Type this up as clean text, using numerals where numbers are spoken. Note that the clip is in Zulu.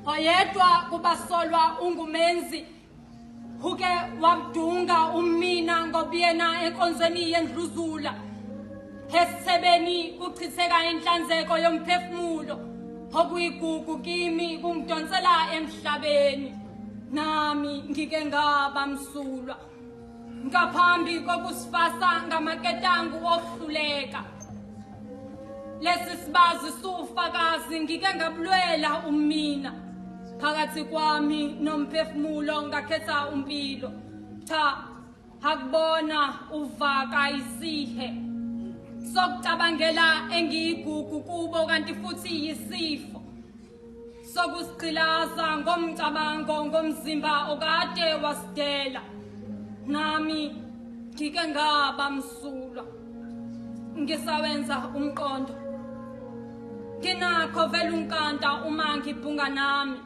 Oyedwa kubasolwa ungumenzi uke wabudunga umina ngobuyena enkonzweni yendluzula. Esithebeni kuchitheka inhlanzeko yomphefumulo okuyigugu kimi kungidonsela emhlabeni. Nami ngike ngaba msulwa ngaphambi kokusifasa ngamaketangu okuhluleka. Lesi sibazi siwufakazi ngike ngabulwela umina phakathi kwami nomphefumulo ngakhetha umpilo. Cha, akubona uvaka isihe sokucabangela engiyigugu kubo kanti futhi yisifo sokusigqilaza ngomcabango ngomzimba okade wasidela. Nami ngike ngaba msulwa ngisawenza umqondo nginakho vele unkanta uma ngibhunga nami.